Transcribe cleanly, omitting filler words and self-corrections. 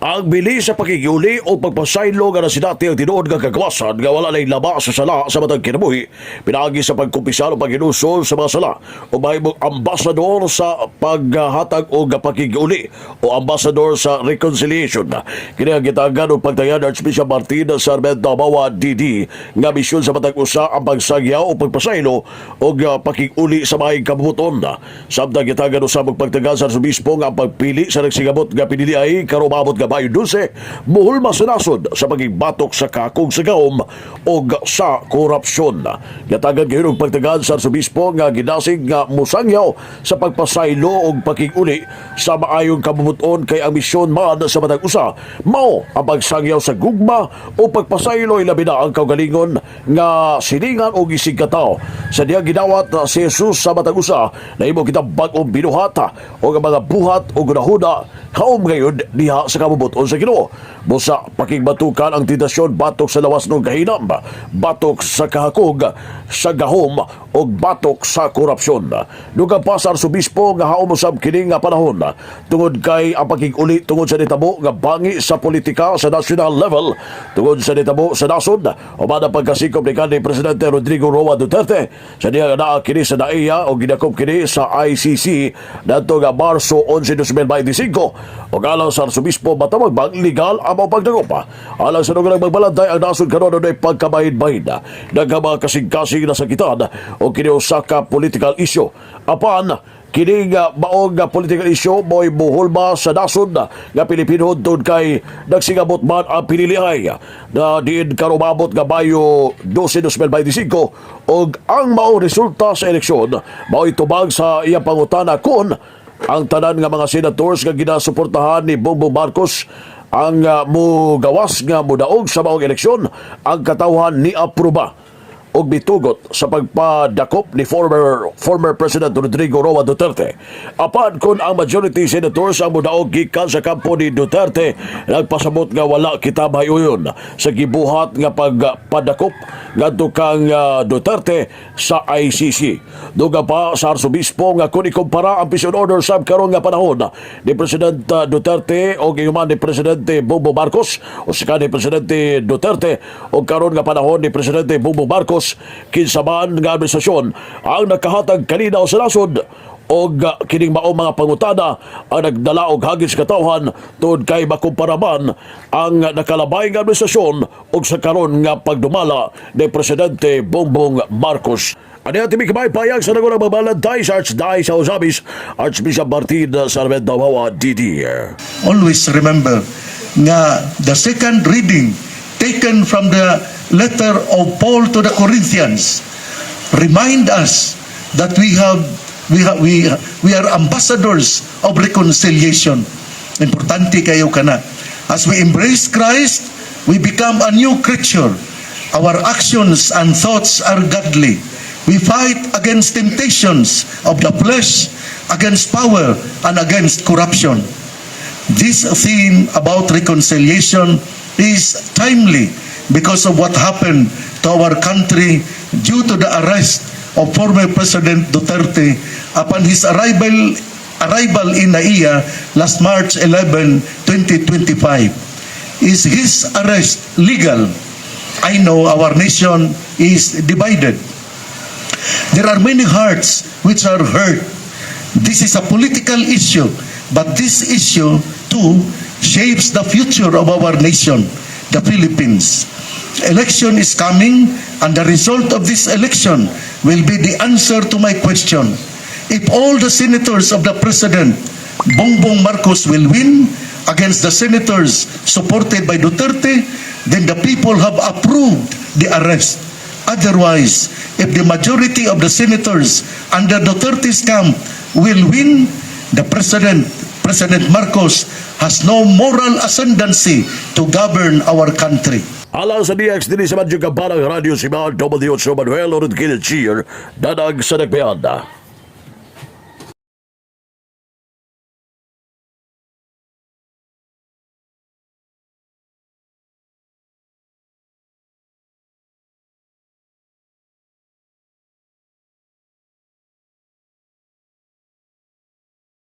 Ang bilis sa pakikiuli o pagpasaylo nga nasinati ang tinuod nga kagawasan nga wala nay laba sa sala sa matag kinabuhi pinaagi sa pagkumpisal o paghinusol sa mga sala o mahimong ambasador sa paghatag og pakikiuli o ambasador sa reconciliation. Kini ang gitagan og pagtayan Archbishop Martin Sarmento Amawa DD nga misyon sa matag usa ang pagsangyaw o pagpasaylo og pakiguli sa maayong kabubut-on. Samtang gitagan usab og pagtagan sa Arsobispo nga ang pagpili sa nagsingabot nga pinili ay karong maabot nga Mayo 12 muhulma sa nasod sa pagigbatok sa kakog sa gahom og sa korupsyon. Gitagan gayon og pagtagan sa Arsobispo nga ginasig nga musangyaw sa pagpasaylo og pakiguli sa maayong kabubut-on kay ang misyon man sa matag usa mao ang pagsangyaw sa gugma o pagpasaylo, ilabi na ang kaugalingon nga silingan og isig katao. Sa diya gidawat si Jesus sa matag usa nahimo kita bag-ong binuhata o ang mga buhat o gunahuna kaom ngayon diha sa kabubut-on sa Ginoo. Busa pakigbatukan ang tentasyon batok sa lawas ng kahinam, batok sa kahakog, sa gahom o batok sa korupsyon. Dugang pa sa Arsobispo nga haom usab kini nga panahon tungod kay ang pakiguli tungod sa nitabo nga bangi sa politika sa national level tungod sa nitabo sa nasod human ang pagkasikop ni kanhi Presidente Rodrigo Roa Duterte sa diha nga naa kini sa NAIA o gidakop kini sa ICC dadto nga Marso 11, 2025. Ug alang sa Arsobispo, matawag bang legal ang mga pagdakop? Alang sa nung magbalantay ang nasod karon, adunay pagkabahin-bahin, daghang mga kasing-kasing na sakitan o kini usa ka political issue. Apan kining maong political issue mo'y muhulma sa nasod nga Pilipino tungod kay nagsingabot man ang piniliay na diin karong maabot nga Mayo 12, 2025 og ang maong resulta sa eleksyon mao'y tubag sa iyang pangutana kung ang tanan nga mga senators nga ginasuportahan ni Bongbong Marcos ang mugawas nga mudaog sa maong eleksyon, ang katawhan ni aproba og mitugot sa pagpadakop ni former former President Rodrigo Roa Duterte. Apan kung ang majority senators ang mudaog gikan sa kampo ni Duterte, nagpasabot nga wala kita mahiuyon sa gibuhat nga pagpadakop ngadto kang Duterte sa ICC. Dugang pa sa Arsobispo nga kung ikumpara ang peace and order sa karon nga panahon ni President Duterte o gihuman ni Presidente Bongbong Marcos o sa ni Presidente Duterte o karon nga panahon ni Presidente Bongbong Marcos, kinsa man nga administrasyon ang nakahatag kalinaw sa nasod og kining maong mga pangutana ang nagdala og hagit sa katawhan tungod kay makumpara man ang nakalabay nga administrasyon og sa karon nga pagdumala ni Presidente Bongbong Marcos. Ani ang TV kamay payag sa nagunang magbalantay sa Archdiocese sa Ozamiz, Archbishop Martin Sarmento Mawa, DD. Always remember nga the second reading taken from the letter of Paul to the Corinthians remind us that we are ambassadors of reconciliation. Importante kayo kana. As we embrace Christ, we become a new creature. Our actions and thoughts are godly. We fight against temptations of the flesh, against power, and against corruption. This theme about reconciliation is timely because of what happened to our country due to the arrest of former President Duterte upon his arrival in NAIA last March 11, 2025. Is his arrest legal? I know our nation is divided. There are many hearts which are hurt. This is a political issue, but this issue too shapes the future of our nation, the Philippines. Election is coming, and the result of this election will be the answer to my question. If all the senators of the President Bongbong Marcos will win against the senators supported by Duterte, then the people have approved the arrest. Otherwise, if the majority of the senators under Duterte's camp will win, the president, President Marcos, has no moral ascendancy to govern our country. Alang sa DX dinhi sa Madyo Kabarang Radio si Mal W. Manuel Rodriguez Cheer, dadag sa Nagbayanda.